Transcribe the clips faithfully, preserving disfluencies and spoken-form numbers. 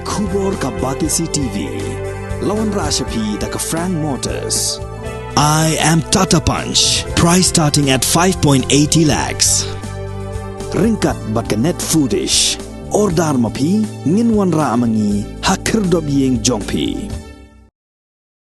Khubor ka Batesi T V. La wanrah sha phi da ka Frank Motors. I am Tata Punch. Price starting at five point eighty lakhs. Ryngkat bad ka Net Foodish. Order ma phi, ngin wanrah ma ngi ha khyrdop ïing jong phi.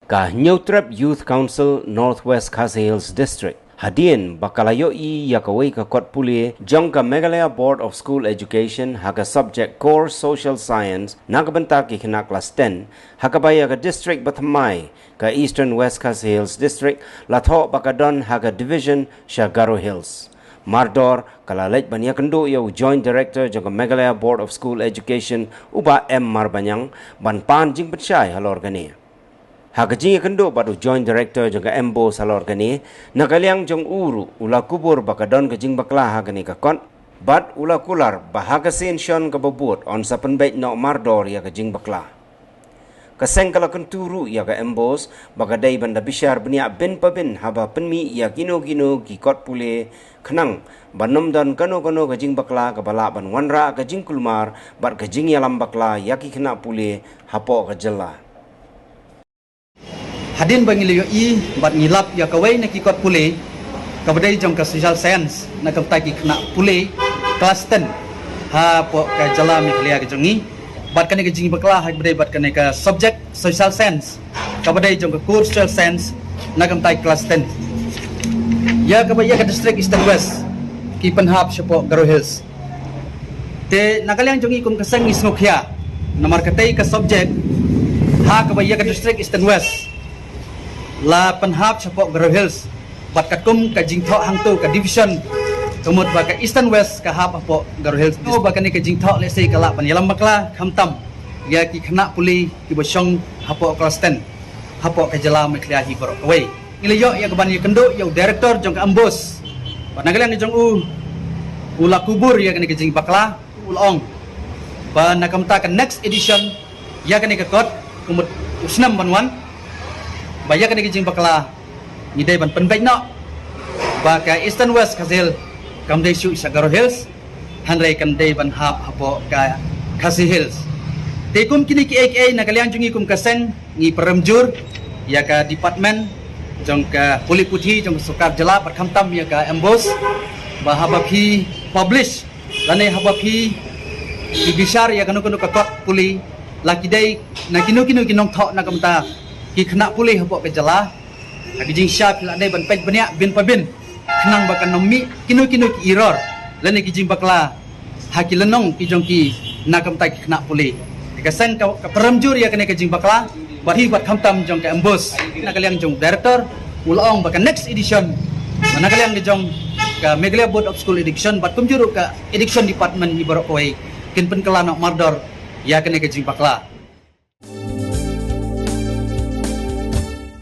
Ka Hynñiewtrep Youth Council Northwest Khasi Hills District, hadien ba ka la ïohi ïa kawei ka kot pule jong ka Meghalaya Board of School Education ha ka subject Core Social Science na ka bynta ki khynnah klas ten, ha kaba ïa ka district bathymmai, ka Eastern West Khasi Hills District, la thoh ba ka don ha ka division sha Garo Hills. Mardor ka la leit ban ïakynduh ïa u Joint Director jong ka Meghalaya Board of School Education, u Bah M Marbaniang, ban pan jingpynshai halor kane. Ha ka jingïakynduh bad u Joint Director jong ka MBOSE halor kane, na ka liang jong u ruh u la kubur ba ka don ka jingbakla ha kane ka kot, bad u la kular ba ha ka sien shon kaba bud yn sa pynbeit noh mardor ïa ka jingbakla. Ka seng ka la kyntu ruh ïa ka MBOSE ba ka dei ban da bishar bniah bin pa bin haba pynmih ïa kino kino ki kot pule, khnang ban ym don kano kano ka jingbakla kaba lah ban wanrah ka jingkulmar bad ka jingïalam bakla ïa ki khynnah pule hapoh ka jylla. Hadien ba ngi la ïohi bad ngi lap ïa kawei na ki kot pule, kaba dei jong ka Social Science na ka bynta ki khynnah pule klas ten hapoh ka jylla Meghalaya ka jong ngi. Bad kane ka jingbakla ha kaba dei bad kane ka subject Social Science, kaba dei jong ka Core Social Science na ka bynta ki klas ten, ïa kaba ïa ka district Eastern West ki pynhap shapoh Garo Hills. Te na ka liang jong ngi kum ka seng ngi sngewkhia namar katei ka subject ha kaba ïa ka district Eastern West la pynhap shapoh Garo Hills. Bad katkum ka jingthoh hangto ka division, ka mut ba ka Eastern West ka hap hapoh Garo Hills. Ba kane ka jingthoh lehse ka lah ban ïalam bakla, khamtam ïa ki khynnah pule kiba shong hapoh klas ten hapoh ka jylla Meghalaya hi baroh kawei. Ngi la ïoh ïa ka ban ïakynduh ïa u Director jong ka MBOSE, bad na ka liang jong u, u la kubur ïa kane ka jingbakla, u la ong ba na ka bynta ka next edition ïa kane ka kot, ka mut u snem ban wan, ba ïa kane ka jingbakla ngi dei ban pynbeit noh ba ka Eastern West Khasi Hills kam dei shuh sha Garo Hills, hynrei kan dei ban hap hapoh ka Khasi Hills. Te kum kine kiei kiei, na ka liang jong ngi kum ka seng ngi pyrem jur ïa ka department jong ka pule puthi jong ka sorkar jylla bad khamtam ïa ka MBOSE, ba haba phi publish lane haba phi, phi bishar ïa kano kano ka kot pule, la ki dei na kino kino ki nongthoh na ka bynta ki khynnah pule hapoh ka jylla, ha ka jingshisha phi lah dei ban peit bniah bin pa bin, khnang ba kan ym mih kino kino ki error lane ki jingbakla ha ki lynnong ki jong ki na ka bynta ki khynnah pule. Te ka seng ka, ka pyrem jur ïa kane ka jingbakla bad hi bad khamtam jong ka MBOSE. Na ka liang jong u Director, u la ong ba ka next edition, na ka liang jong ka Meghalaya Board of School Education bad kumjuh ruh ka Education Department hi baroh kawei, kin pynkylla noh mardor ïa kane ka jingbakla.